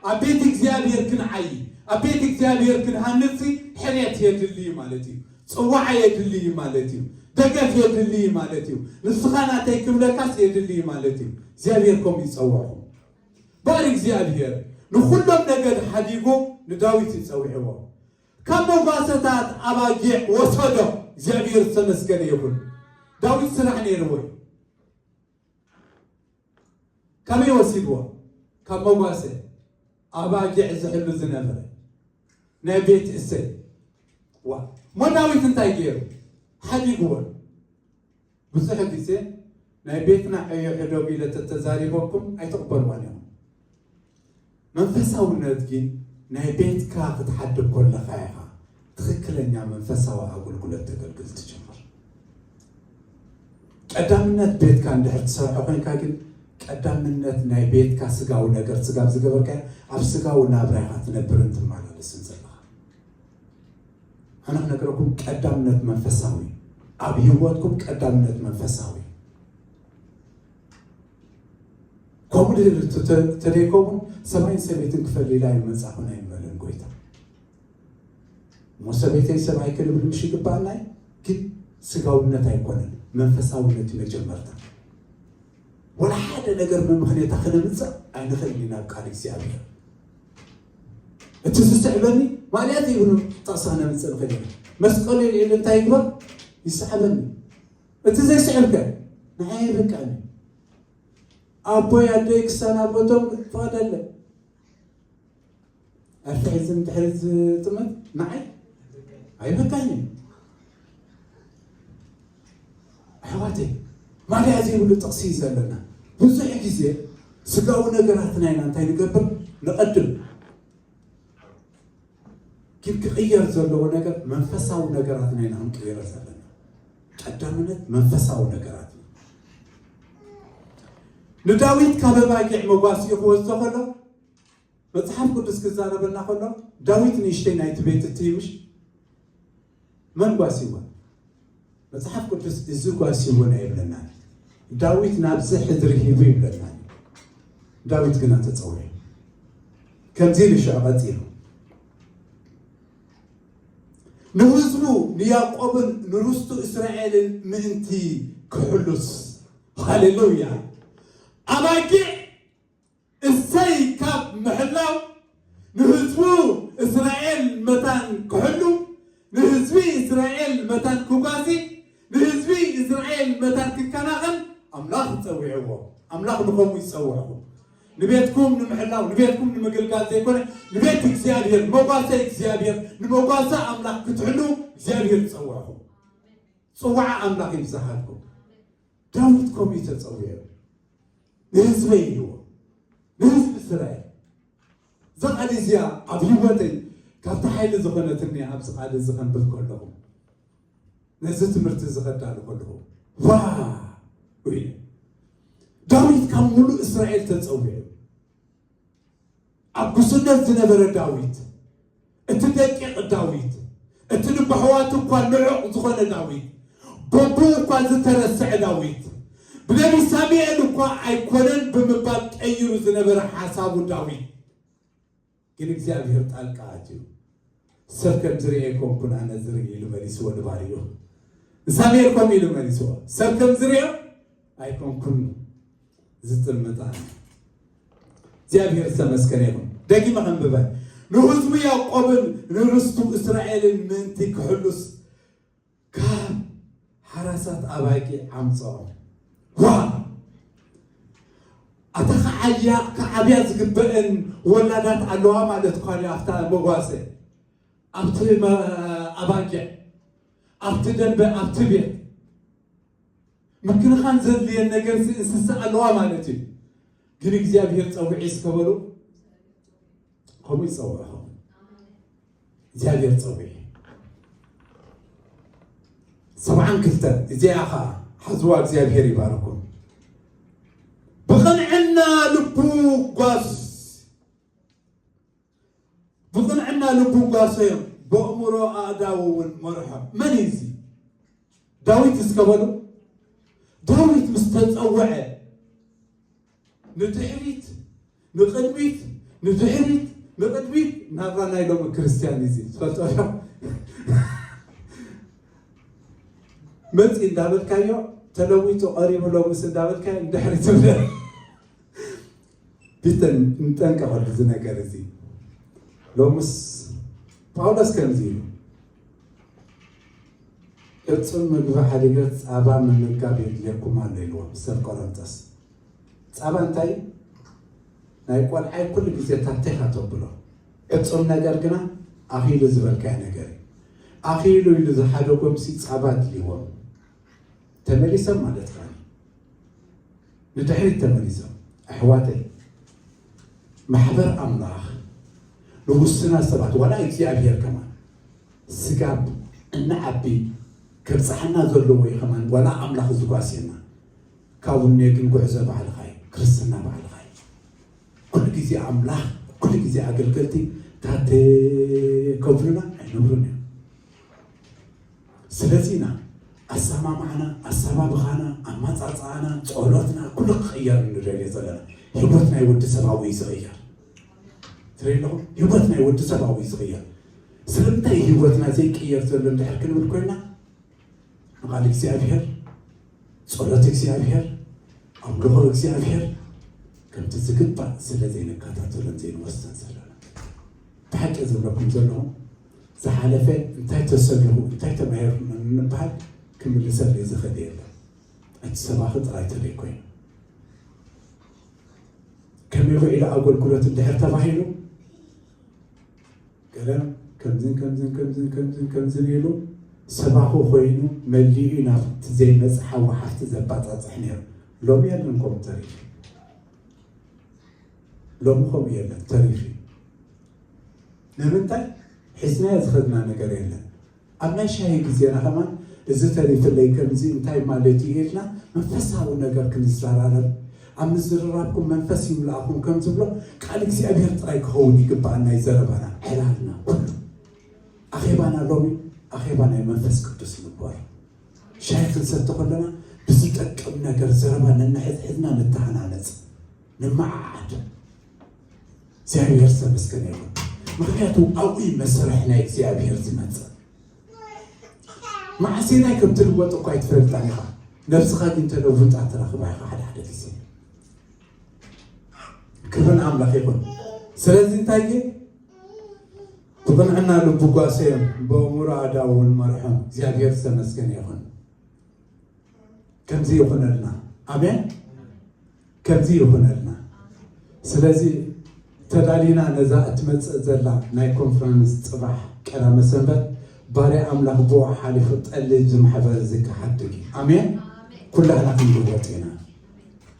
ኣብ ቤት እግዚኣብሔር ክንዓይ፣ ኣብ ቤት እግዚኣብሔር ክንሃንጽ ሕሬት የድሊ እዩ ማለት እዩ። ጽዋዓ የድሊ እዩ ማለት እዩ። ደገፍ የድሊ እዩ ማለት እዩ። ንስኻ ናተይ ክብለካስ የድሊ እዩ ማለት እዩ። እግዚኣብሔር ከምኡ ይጸውዕኹም። ባር እግዚኣብሔር ንኹሎም ነገድ ሓዲጉ ንዳዊት ይጸውዕዎ። ካብ መጓሰታት ኣባጊዕ ወሰዶ። እግዚኣብሔር ዝተመስገነ ይኹን። ዳዊት ስራሕ ነይርዎ እዩ። ካበይ ወሲድዎ? ካብ መጓሰ ኣባጊዕ ዝሕሉ ዝነበረ ናይ ቤት እሰይ። ዋ፣ እሞ ዳዊት እንታይ ገይሩ? ሓዲግዎ። ብዙሕ ግዜ ናይ ቤትና ዕዮ ሕደጉ ኢለ ተተዛሪበኩም ኣይትቕበልዋን ኢኹም። መንፈሳውነት ግን ናይ ቤትካ ክትሓድግ ከለኻ ኢኻ ትኽክለኛ መንፈሳዊ ኣገልግሎት ተገልግል ትጅምር። ቀዳምነት ቤትካ እንድሕር ትሰርሖ ኮይንካ ግን ቀዳምነት ናይ ቤትካ ስጋዊ ነገር ስጋብ ዝገበርካ ኣብ ስጋዊ ናብራ ኢኻ ትነብርን ትመላለስን ዘለኻ። ኣነ ክነግረኩም ቀዳምነት መንፈሳዊ፣ ኣብ ህይወትኩም ቀዳምነት መንፈሳዊ። ከምኡ ተ-፣ ተ-፣ ተደይከውን ሰብኣይን ሰበይትን ክፈልይላ እዩ መጻኹን ኣይንበለን ጎይታ። እሞ ሰበይተይ ሰብኣይ ክንብል ምሽ ይግባኣና እዩ፣ ግን ስጋውነት ኣይኮነን፣ መንፈሳውነት እዩ መጀመርታ። ወላ ሓደ ነገር መምኽኔታ ክነምጽእ ኣይንኽእልን ኢና ኣብ ቃል እግዚኣብሔር። እቲ ዝስዕበኒ ማልያት ይብሉ ጥቕሲ ክነምጽእ ንኽእል ኢና። መስቀሉ የልዕል እንታይ ይግበር? ይስዕበኒ። እቲ ዘይስዕብከ ንዓይ ኣይበቃኒ። ኣቦይ ኣደይ ክሰናበቶም ፍቐደለይ። ኣርትዒ ዝም ድሕሪ ዝጥመት ንዓይ ኣይበቃኒ። ኣሕዋተይ፣ ማልያ ዘይብሉ ጥቕሲ እዩ ዘለና። ብዙሕ ግዜ ስጋዊ ነገራትና ኢና እንታይ ንገብር? ንቐድም። ግን ክቕየር ዘለዎ ነገር መንፈሳዊ ነገራትና ኢና ክንቅይሮ ዘለና። ቀዳምነት መንፈሳዊ ነገራት እዩ። ንዳዊት ካብ ኣባጊዕ መጓሲኡ ክወስዶ ከሎ መጽሓፍ ቅዱስ ክዛረበና ከሎ ዳዊት ንእሽተይ ናይቲ ቤት እቲ ምሽ መን ጓሲዎ? መጽሓፍ ቅዱስ እዚ ጓሲዎን ኣይብለናን። ዳዊት ናብዚ ሕድሪ ሂቡ ይብለና። ዳዊት ግና ተጸውዒ። ከምዚ ኢሉ ሽዑ ቀጺሉ። ንህዝቡ ንያዕቆብን ንርስቱ እስራኤልን ምእንቲ ክሕሉስ። ሃሌሉያ። ኣባጊዕ እሰይ ካብ ምሕላው ንህዝቡ እስራኤል መታን ክሕሉ፣ ንህዝቢ እስራኤል መታን ክጓሲ፣ ንህዝቢ እስራኤል መታን ክከናኸን ኣምላኽ ጸዊዕዎ። ኣምላኽ ንኸምኡ ይጸውዕኹም። ንቤትኩም ንምሕላው፣ ንቤትኩም ንምግልጋል ዘይኮነ፣ ንቤት እግዚኣብሔር፣ ንመጓሰ እግዚኣብሔር፣ ንመጓሰ ኣምላኽ ክትሕሉ እግዚኣብሔር ይጸውዕኹም። ጽዋዓ ኣምላኽ ይብዝሓልኩም። ዳዊት ከምኡ እዩ ተጸዊዑ። ንህዝበይ ኢልዎ፣ ንህዝቢ እስራኤል። እዛ ቃል እዚኣ ኣብ ህይወተይ ካብቲ ሓይሊ ዝኾነትኒ ኣብዚ ቃል እዚ ከንብብ ከለኹ፣ ነዚ ትምህርቲ እዚ ከዳሉ ከለኹ፣ ዋ! ኢለ። ዳዊት ካብ ሙሉእ እስራኤል ተጸዊዑ። ኣብ ጉስነት ዝነበረ ዳዊት፣ እቲ ደቂቕ ዳዊት፣ እቲ ልቢ ኣሕዋቱ እኳ ንዑቕ ዝኾነ ዳዊት፣ በቦኡ እኳ ዝተረስዐ ዳዊት፣ ብነቢ ሳሙኤል እኳ ኣይኮነን ብምባል ቀይሩ ዝነበረ ሓሳቡ ዳዊት፣ ግን እግዚኣብሔር ጣልቃ ኣትዩ። "ሰብ ከም ዝርኤ ኣይኮንኩን ኣነ ዝርኢ" ኢሉ መሊስዎ ንባርዩ። ንሳሙኤል ከምኡ ኢሉ መሊስዎ፣ "ሰብ ከም ዝርኤ ኣይኮንኩን ዝጥምት ኣነ።" እግዚኣብሔር ዝተመስገነ ይኹን። ደጊመ ከንብበ። "ንህዝቡ ያዕቆብን ንርስቱ እስራኤልን ምእንቲ ክሕሉስ ካብ ሓራሳት ኣባጊዕ ኣምጽኦም።" ዋ! ኣታ ክዓያ፣ ክዓብያ ዝግበአን ወላዳት ኣለዋ ማለት እኳ ድዩ? ኣብታ መጓሰ፣ ኣብቲ መ-፣ ኣባጊዕ፣ ኣብቲ ደንበ፣ ኣብቲ ቤት ምክንኻን ዘድልየን ነገር እንስሳ ኣለዋ ማለት እዩ። ግን እግዚኣብሔር ጸውዒ እስከ በሉ፣ ከምኡ ይጸውዕኹም። እግዚኣብሔር ጸውዒ። ሰብዓን ክልተን እዚኣ ኸዓ ሓዝዋ፣ እግዚኣብሔር ይባርኩም። ብቕንዕና ልቡ ጓስ፣ ብቕንዕና ልቡ ጓሰዮም፣ በእምሮ ኣእዳዉ እውን መርሖም። መን እዩ እዚ? ዳዊት እስከ በሉ። ዳዊት ምስ ተጸውዐ ንድሕሪት፣ ንቕድሚት፣ ንድሕሪት፣ ንቕድሚት፣ ናብራ ናይ ሎሚ ክርስትያን እዩ እዚ። ትፈልጦ ዶ? መጺ እንዳበልካዮ፣ ተለዊጡ ቀሪቡ ሎምስ እንዳበልካዮ፣ ንድሕሪት ትብለ። ቢተን ንጠንቀቐሉ እዚ ነገር እዚ። ሎምስ ጳውሎስ ከምዚ ኢሉ፣ "ቅርጽም ምግቢ ሓዲገ ጻባ ምምጋብ የድልየኩም ኣሎ" ኢልዎም ሰብ ቆሮንቶስ። ጻባ እንታይ? ናይ ቆልዓይ ኩሉ ግዜ ታቴኻ ተብሎ። ዕጹም ነገር ግና ኣኺሉ ዝበልካዮ ነገር እዩ። ኣኺሉ ኢሉ ዝሓደጎምሲ ጻባ ኣድልይዎም። ተመሊሶም ማለት ከኣ ንድሕሪት ተመሊሶም። ኣሕዋተይ፣ ማሕበር ኣምላኽ ንውሱናት ሰባት፣ ዋላ እግዚኣብሔር ከማን ስጋብ እንዓቢ ከብጽሓና ዘለዎ እዩ። ከማን ዋላ ኣምላኽ ዝጓስየና፣ ካብኡ እኒኦ ግን ጉዕዞ ባዕልኻ እዩ፣ ክርስትና ባዕልኻ እዩ። ኩሉ ግዜ ኣምላኽ፣ ኩሉ ግዜ ኣገልገልቲ ታት ከብሉና ኣይነብሩን እዮም። ስለዚ ኢና ኣሰማምዓና፣ ኣሰባብኻና፣ ኣመጻጽኣና፣ ጸሎትና ኩሉ ክቕየር ንደልዮ ዘለና። ህይወት ናይ ወዲ ሰብ ኣብኡ እዩ ዝቕየር። ትርኢ ኣለኹም? ህይወት ናይ ወዲ ሰብ ኣብኡ እዩ ዝቕየር። ስለምንታይ ህይወትና ዘይቅየር ዘሎ እንድሕር ክንብል ኮይና፣ ንቓል እግዚኣብሔር፣ ጸሎት እግዚኣብሔር፣ ኣምልኾ እግዚኣብሔር ከምቲ ዝግባእ ስለ ዘይንከታተሎን ዘይንወስን ዘለና። ብሓቂ ዝብለኩም ዘለኹ፣ ዝሓለፈ እንታይ ተሰሚዑ፣ እንታይ ተማሂሩ ንበሃል ክምልሰለይ ዝኽእል የለን። እቲ ሰባኺ ጥራይ ተደይ ኮይኑ። ከመይ ውዒሉ ኣገልግሎት እንድሕር ተባሂሉ፣ ገለ ከምዝን ከምዝን ከምዝን ከምዝን ከምዝን ኢሉ ሰባኺ ኮይኑ መሊኡ ናብቲ ዘይመጽእ ሓዊ ሓፍቲ ዘባጻጽሕ ነይሩ። ሎሚ የለን ከምኡ ተሪፉ። ሎሚ ከምኡ የለን፣ ተሪፉ። ንምንታይ? ሒዝናዮ ዝኸድና ነገር የለን። ኣብ ናይ ሻሂ ግዜና ከማን እዚ ተሪፍለይ ከምዚ እንታይ ማለት እዩ ኢልና መንፈሳዊ ነገር ክንዘራረብ፣ ኣብ ምዝርራብኩም መንፈስ ይምላእኹም ከም ዝብሎ ቃል እግዚኣብሔር ጥራይ ክኸውን ይግባእ። ናይ ዘረባና፣ ዕላልና፣ ኩሉ ኣኼባና ሎሚ ኣኼባ ናይ መንፈስ ቅዱስ ንግበሮ። ሻሂ ክንሰቲ ከለና ብዝጠቅም ነገር ዘረባ ነንሕድሕድና ንተሃናነጽ፣ ንመዓዓድ። እግዚኣብሔር ዝተመስገነ ይኹን። ምኽንያቱ ኣብኡ እዩ መሰርሕ ናይ እግዚኣብሔር ዝመጽእ። መዓሴናይ ከም ትልወጥ እኳ ኣይትፈልጣን ኢኻ። ነብስኻ ግን ተለውጣ ትረኽባ ኢኻ ሓደ ሓደ ግዜ። ክብሪ ንኣምላኽ ይኹን። ስለዚ እንታይ ግን ብቕንዕና ልቡ ጓሰዮም፣ በእምሮ ኣዳውን መርሖም። እግዚኣብሔር ዝተመስገነ ይኹን። ከምዚ ይኹነልና። ኣሜን። ከምዚ ይኹነልና። ስለዚ ተዳሊና ነዛ እትመጽእ ዘላ ናይ ኮንፈረንስ ጽባሕ ቀዳመ ሰንበት ባርያ ኣምላኽ ብኡ ሓሊፉ ጠሊ እዚ ማሕበር እዚ ክሓድግ እዩ። ኣሜን። ኩላህና ክንልወጥ ኢና፣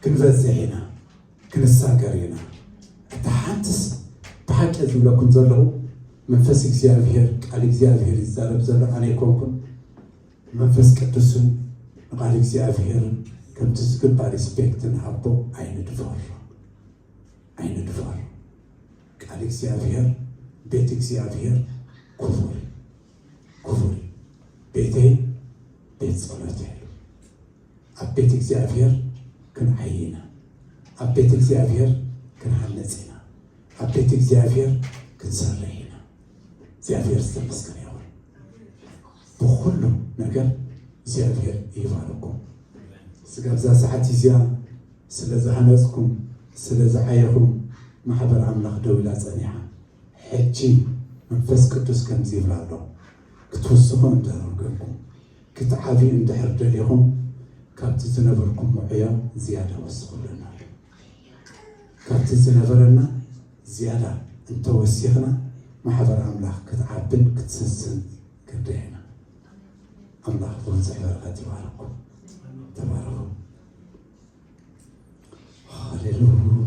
ክንበዝሕ ኢና፣ ክንሳገር ኢና። እታ ሓንትስ ብሓቂ ዝብለኩም ዘለኹ መንፈስ እግዚኣብሔር ቃል እግዚኣብሔር ይዛረብ ዘሎ ኣነ ኣይኮንኩን። መንፈስ ቅዱስን ንቃል እግዚኣብሔርን ከምቲ ዝግባእ ሪስፔክት ንሃቦ፣ ኣይንድፈሮ፣ ኣይንድፈሮ። ቃል እግዚኣብሔር፣ ቤት እግዚኣብሔር ክቡር እዩ፣ ክቡር እዩ። ቤተይ ቤት ጸሎት እዩ። ኣብ ቤት እግዚኣብሔር ክንዓይ ኢና። ኣብ ቤት እግዚኣብሔር ክንሃነጽ ኢና። ኣብ ቤት እግዚኣብሔር ክንሰርሕ ኢና። እግዚኣብሔር ዝተመስገነ ይኹን። ብኹሉ ነገር እግዚኣብሔር ይባርኩም። ስጋብ እዛ ሰዓት እዚኣ ስለ ዝሃነጽኩም፣ ስለ ዝዓየኹም ማሕበር ኣምላኽ ደው ኢላ ጸኒሓ። ሕጂ መንፈስ ቅዱስ ከምዚ ይብል ኣሎ፣ ክትውስኹ እንድሕር ኮይንኩም፣ ክትዓብዩ እንድሕር ደሊኹም፣ ካብቲ ዝነበርኩም ውዕዮ ዝያዳ ወስኹልና ኣሎ። ካብቲ ዝነበረና ዝያዳ እንተወሲኽና፣ ማሕበር ኣምላኽ ክትዓብን ክትሰስን ክንደየና። ኣምላኽ ብብዙሕ በረኸት ይባርኩም። ተባረኹ። ሃሌሉያ።